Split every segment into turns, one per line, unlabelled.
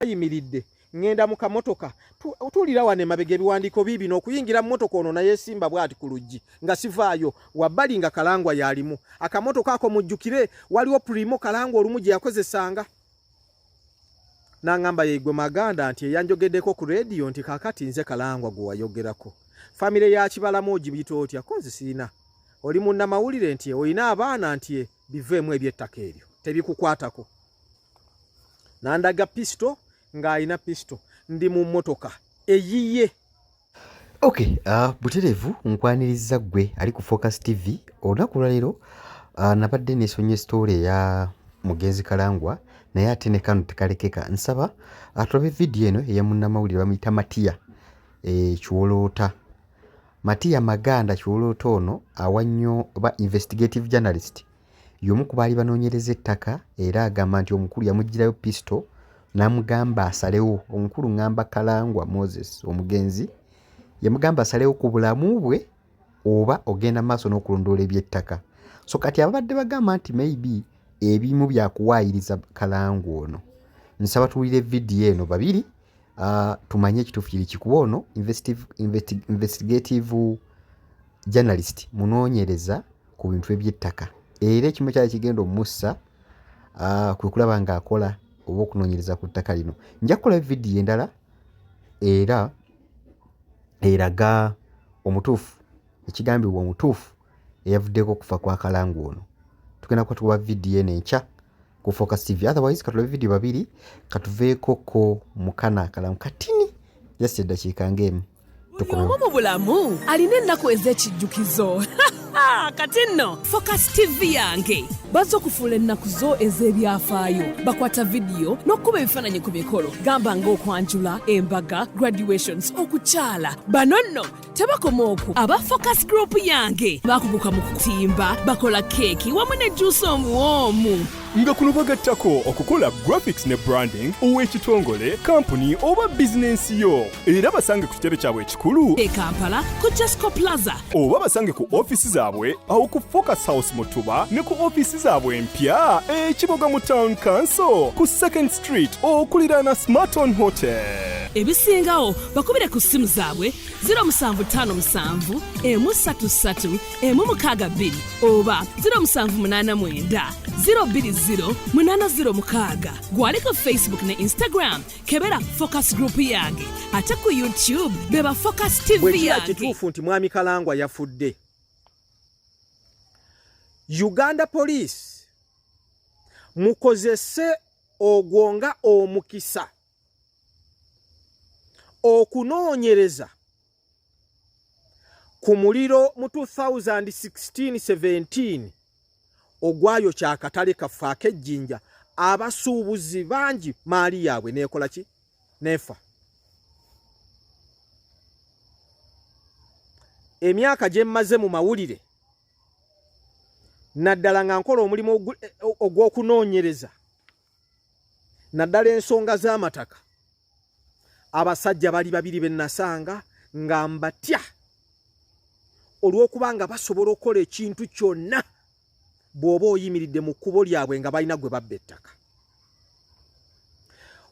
Bayimiridde, ŋŋenda mu kamotoka, tuulira wano emabega, ebiwandiiko biibino. Okuyingira mu motoka, ono nayesimba bw'ati ku luggi nga sivaayo wabbali, nga Kalangwa yalimu akamotoka ako. Mujjukire waliwo Premio Kalangwa olumu gye yakozesanga. N'aŋŋamba, "Yeggwe Maganda?" Nti, "Eyanjogeddeko ku rediyo." Nti, "Kaakati nze Kalangwa gwe wayogerako. Famire ya Kibalamu ogibiyita otya?" Ko nze sirina. "Oli munnamawulire?" Nti, "Olina abaana?" Nti, "Biveemu eby'ettaka eryo, tebikukwatako." Nandaga pisito, ng'alina pisito, ndi mu mmotoka eyiye.
Ok, butereevu nkwaniriza ggwe ali ku Focus TV. Olunaku olwaleero nabadde neesonye story eya mugenzi Kalangwa, naye ate ne kano tekalekeka. Nsaba tulabe vidiyo eno eya munnamawulire bamuyita Matiya Kiwoloota, Matiya Maganda Kiwoloota. Ono awa nnyo oba investigative journalist, y'omu ku baali banoonyereza ettaka, era agamba nti omukulu yamuggyirayo pisito n'amugamba asalewo. Omukulu ŋŋamba Kalangwa Moses omugenzi, yamugamba asalewo ku bulamu bwe oba ogenda maaso n'okulondoola ebyettaka. So kati ababadde bagamba nti maybe ebimu byakuwaayiriza Kalangwa ono, nsaba tuwulire vidiyo eno babiri, tumanye ekituufu kiri kikuba. Ono investigative journalist, munoonyereza ku bintu ebyettaka, era ekimu kyali kigenda omussa kwe kulaba ng'akola oba okunoonyereza ku ttaka lino. Nja kukola vidiyo endala era eraga omutuufu, ekigambibwa omutuufu eyavuddeko okufa kwa Kalangwa ono. Tugenda kuba tukuba vidiyo eno enkya ku Focus TV. Otherwise katulabe vidiyo babiri, katuveeko ko mukana akalamu katini, just eddakiika ng'emu.
Buli omu mu bulamu alina ennaku ez'ekijjukizo. Kati nno Focus TV yange bazza okufuula ennaku zo ez'ebyafaayo. Bakwata vidiyo n'okukuba ebifaananyi ku mikolo, gamba ng'okwanjula, embaga, graduations, okukyala. Bano nno tebakoma okwo. Aba Focus Group yange bakuguka mu kutimba, bakola keeki wamu ne juusi omuwoomu.
Nga kuno bagattako okukola graphics ne branding ow'ekitongole, kampuni oba bizinensi yo. Era basange ku kitebe kyabwe ekikulu
e Kampala ku Jesco Plaza,
oba basange ku ofiisi zaabwe awo ku Focus House mu Tuba, ne ku ofiisi zaabwe empya ekiboga mu Town Council ku Second Street okuliraana Smarton Hotel.
Ebisingawo bakubire ku ssimu zaabwe 0757 133 162 oba 0789 020 806. Gwali ku Facebook ne Instagram, kebera Focus Group yange, ate ku YouTube beba Focus
Bwe
TV
kiba
yange.
kituufu nti mwami Kalangwa yafudde, Uganda Police mukozese ogwo nga omukisa okunoonyereza ku muliro mu 2016-17 ogwayokya akatale kaffe ak'ejjinja. Abasuubuzi bangi maali yaabwe neekola ki, neefa. Emyaka gye mmaze mu mawulire, naddala nga nkola omulimu ogw'okunoonyereza, naddala ensonga z'amataka, abasajja bali babiri be nasanga nga mbatya olw'okuba nga basobola okukola ekintu kyonna bw'oba oyimiridde mu kkubo lyabwe nga balina gwe babba ettaka.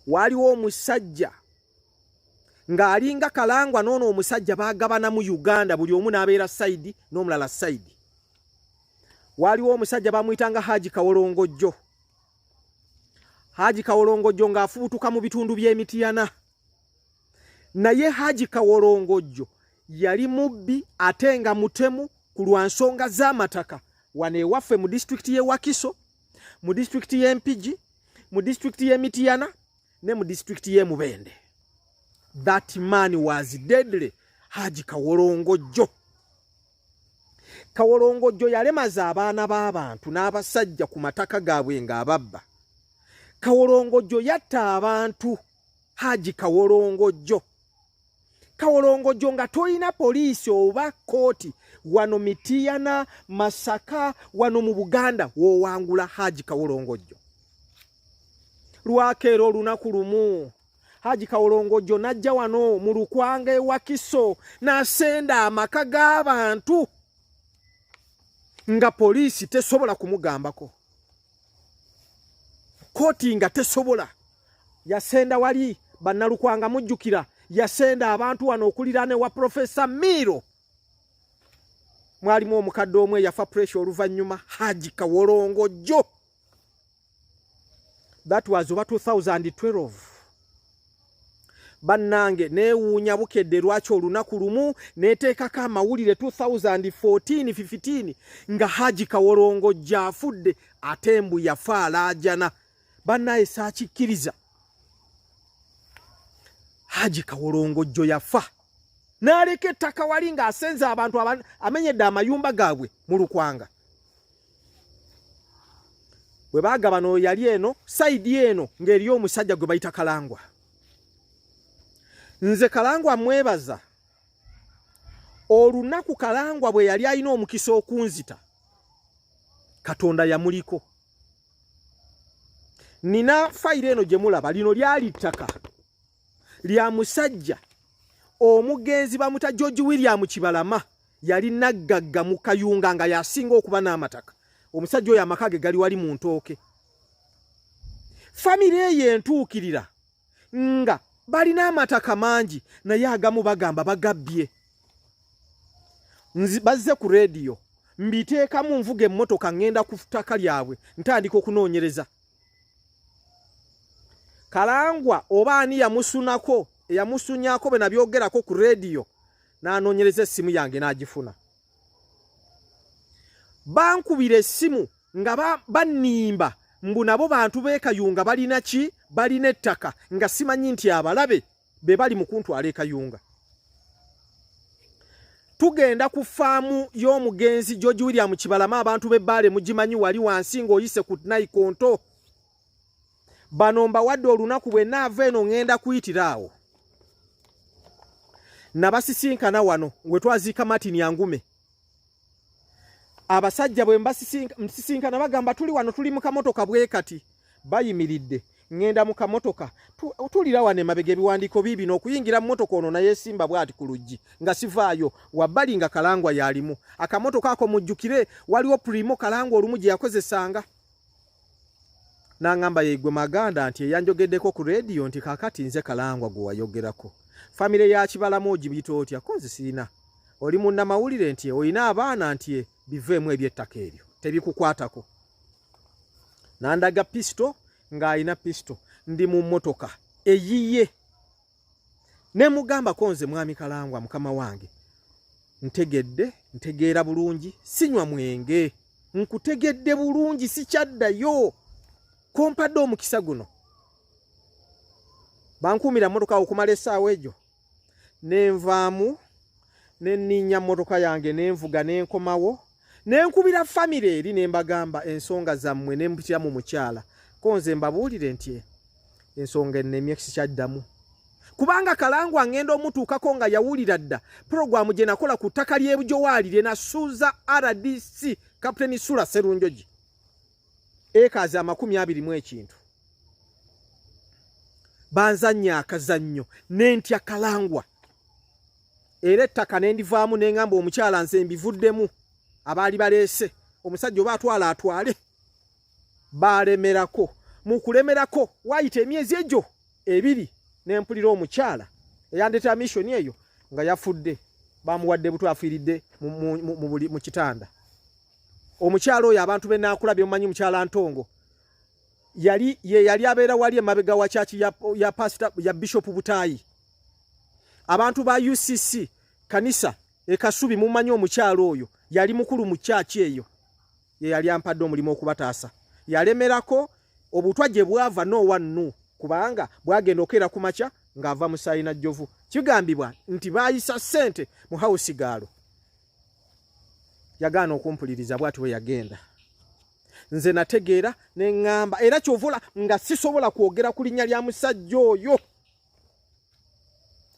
Waaliwo omusajja ng'alinga Kalangwa n'ono omusajja baagabana mu Uganda, buli omu n'abeera side n'omulala side. Waaliwo omusajja bamuyitanga Haji Kawolongojjo. Haji Kawolongojjo ng'afubutuka mu bitundu by'Emitiyana, naye Haji Kawolongojjo yali mubbi ate nga mutemu ku lwa nsonga z'amataka wano ewaffe mu disitulikiti y'e Wakiso, mu disitulikiti y'e Mpigi, mu disitulikiti y'e Mitiyana ne mu disitulikiti y'e Mubende. That man was deadly. Haji Kawolongojjo, Kawolongojjo yalemaza abaana b'abantu n'abasajja ku mataka gaabwe ng'ababba. Kawolongojjo yatta abantu. Haji Kawolongojjo, Kawolongojjo nga toyina poliisi oba kooti wano Mitiyana, Masaka, wano mu Buganda wowangula Haji Kawolongojjo. Lwakeera olunaku lumu Haji Kawolongojjo n'ajja wano mu Lukwanga ewakiso n'asenda amaka g'abantu nga poliisi tesobola kumugambako, kooti nga tesobola. Yasenda wali bannalukwanga mujjukira, yasenda abantu wano okuliraana ewa Profesa Miiro. Mwalimu omukadde omu eyafa pressure oluvannyuma, Haji Kawolongo jjo. That was oba 2012. Bannange, neewuunya Bukedde lwaki olunaku lumu neeteekako amawulire 2014 15 nga Haji Kawolongo gy'afudde, ate mbu yafa alaajana. Bannaye, saakikkiriza. Haji Kawolongo jjo yafa n'aleka ettaka wali ng'asenza abantu, amenyedde amayumba gaabwe mu Lukwanga. Bwe baagabana, oyo yali eno side eno ng'eriyo omusajja gwe bayita Kalangwa. Nze Kalangwa mwebaza. Olunaku Kalangwa bwe yali alina omukisa okunzita, Katonda yamuliko. Nina fayiro eno gye mulaba. Lino lyali ttaka lya musajja omugenzi bamuta George William Kibalama. Yali naggagga mu Kayunga nga yasinga okuba n'amataka. Omusajja oyo amaka ge gali wali mu Ntooke. Famire eyo entuukirira nga balina amataka mangi, naye agamu bagamba bagabbye. Bazze ku rediyo mbiteekamu, nvuga emmotoka ŋŋenda ku ttaka lyabwe, ntandika okunoonyereza. Kalangwa oba ani yamusunako, eyamusunyako bwe nabyogerako ku rediyo, n'anoonyereza essimu yange n'agifuna. Bankubira essimu nga bannimba mbu nabo bantu b'e Kayunga, balina ki, balina ettaka, nga simanyi nti abalabe be bali mu kuntwala e Kayunga. Tugenda ku faamu y'omugenzi George William Kibalama. Abantu b'ebbaale mugimanyi, wali wansi ng'oyise ku naikonto. Bano mbawadde olunaku, bwe naava eno ŋŋenda kuyitira awo. Nabasisinkana wano we twaziika Martin Yangume. Abasajja bwe mbasisinkana bagamba, "Tuli wano, tuli mu kamotoka bwe kati." Bayimiridde, ŋŋenda mu kamotoka, tulira wano emabega, ebiwandiiko biibino. Okuyingira mu motoka, ono nayesimba bw'ati ku luggi nga sivaayo wabbali, nga Kalangwa yalimu akamotoka ako. Mujjukire waliwo Premio Kalangwa olumu gye yakozesanga. N'aŋŋamba, "Yeggwe Maganda?" Nti, "Eyanjogeddeko ku rediyo." Nti, "Kaakati nze Kalangwa gwe wayogerako. Famire ya Kibalamu ogibiyita otya?" Ko nze sirina. "Oli munnamawulire?" Nti, "Olina abaana?" Nti, "Biveemu eby'ettaka eryo, tebikukwatako." Nandaga pisito, ng'alina pisito. Ndi mu mmotoka eyiye, ne mugambako, "Nze mwami Kalangwa, mukama wange, ntegedde, ntegeera bulungi, sinywa mwenge, nkutegedde bulungi, sikyaddayo, kompadde omukisa guno." Bankuumira mmotoka okumala essaawa egyo, nenvaamu, nenninnya mmotoka yange, nenvuga, nenkomawo, nenkubira famire eri, ne mbagamba ensonga zammwe, nempitira mu mukyala. Ko nze mbabuulire nti ensonga ennemye, sikyaddamu, kubanga Kalangwa ngenda omutuukako nga yawulira dda puroguramu gye nakola ku ttaka ly'ebujowaali lye nasuuza RDC Captain Sula Serunjogi, ekazi 20 mu ekintu. Banzannya akazannyo, nentya Kalangwa, era ettaka nendivaamu, neŋŋamba omukyala, nze mbivuddemu. Abaali baleese omusajja oba atwala atwale. Balemerako. Mu kulemerako, waayita emyezi egyo 2, nempulira omukyala eyandetera mission eyo nga yafudde, bamuwadde butwa, afiiridde mu kitanda. Omukyala oyo, abantu benaakulabye mumanyi mukyala Ntongo, yali ye yali abeera wali emabega wa kyaki ya pastor, ya Bishop Butayi. Abantu ba UCC kanisa ekasubi mumanyi omukyala oyo, yali mukulu mu kyaki eyo. Ye yali ampadde omulimu okubataasa. Yalemerako. Obutwa gye bwava noowa nnu, kubanga bwagenda okeera ku makya ng'ava musaayi na jjovu. Kigambibwa nti baayisa ssente mu house girl. Yagaana okumpuliriza, bw'ati bwe yagenda. Nze nategeera, ne ŋŋamba, era kyovula nga sisobola kwogera ku linnya lya musajja oyo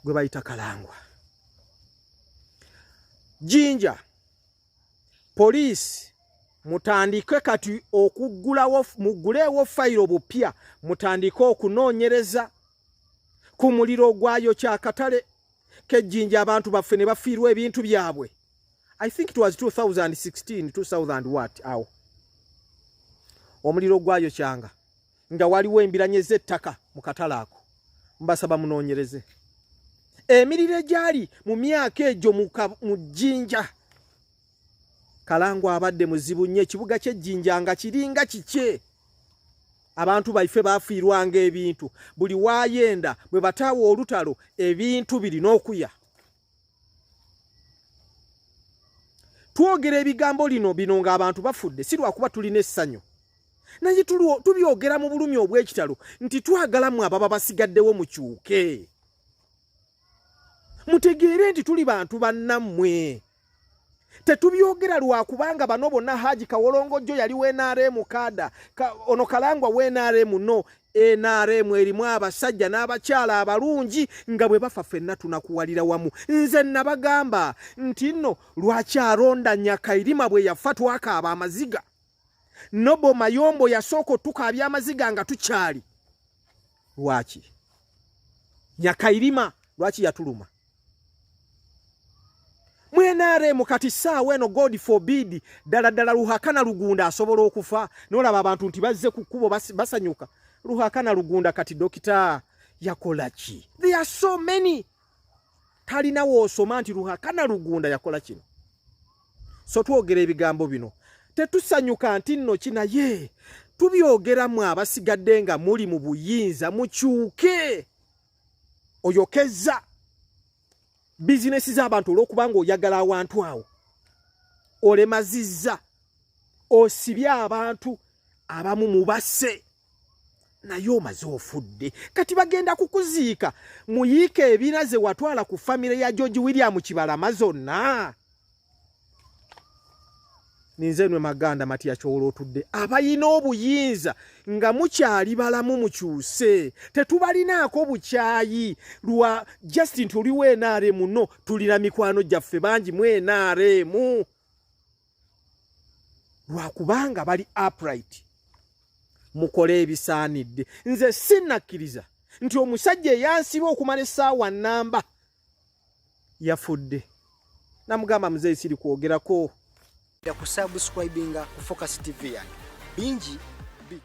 gwe bayita Kalangwa. Jinja poliisi, mutandike kati okuggulawo, mugguleewo fayiro bupya, mutandike okunoonyereza ku muliro ogwayokya akatale k'ejjinja, abantu baffe ne bafiirwa ebintu byabwe. I think it was 2016, 2000 what awo, omuliro ogwayokyanga nga waliwo embiranye z'ettaka. Mu katale ako mbasaba munoonyereze emiriro egyali mu myaka egyo mu Jjinja. Kalangwa abadde muzibu nnyo. Ekibuga ky'Ejjinja nga kiringa kikye. Abantu baife bafiirwanga ebintu. Buli waayenda bwe bataawa olutalo, ebintu birina okuya. Twogera ebigambo lino bino ng'abantu bafudde, si lwakuba tulina essanyu, naye tubyogera mu bulumi obw'ekitalo nti twagalamu ababa basigaddewo mukyuke, mutegeere nti tuli bantu bannammwe. Tetubyogera lwakubanga bano bonna, Haji Kawolongojjo yali w'NRM, kada ono Kalangwa w'NRM. No, NRM erimu abasajja n'abakyala abalungi nga bwe bafa ffenna tunakuwalira wamu. Nze nabagamba nti nno lwaki Aronda Nyakairima bwe yafa twakaaba amaziga? Noble Mayombo yasooka otukaabya amaziga nga tukyali. Lwaki Nyakairima, lwaki yatuluma mu NRM? Kati saawa eno, God forbid, ddala ddala Ruhakana Rugunda asobola okufa nolaba abantu nti bazze ku kkubo basanyuka. Ruhakana Rugunda kati dokita yakola ki? There are so many. Talina woosoma nti Ruhakana Rugunda yakola kino. So twogera ebigambo bino tetusanyuka nti nno ki, naye tubyogeramu abasigadde nga muli mu buyinza mukyuke. Oyokezza bizinesi z'abantu olw'okuba nga oyagala awantu awo, olemazizza, osibye abantu abamu, mubase, naye omaze ofudde. Kati bagenda kukuziika muyiika ebina ze watwala ku famire ya George William Kibalama zonna. Ninze nwe Maganda Matiya Kyowolo otudde. Abayina obuyinza nga mukyali balamu mukyuse. Tetubalinaako bukyayi lwa just nti oliwo NRM. No, tulina mikwano gyaffe bangi mu NRM lwakubanga bali upright. Mukole ebisaanidde. Nze sinnakkiriza nti omusajja eyansiba okumala essaawa nnamba yafudde. Namugamba, muzeeyi, siri kwogerako.
Kusubscribinga ku Focus TV yange, bingi bijja.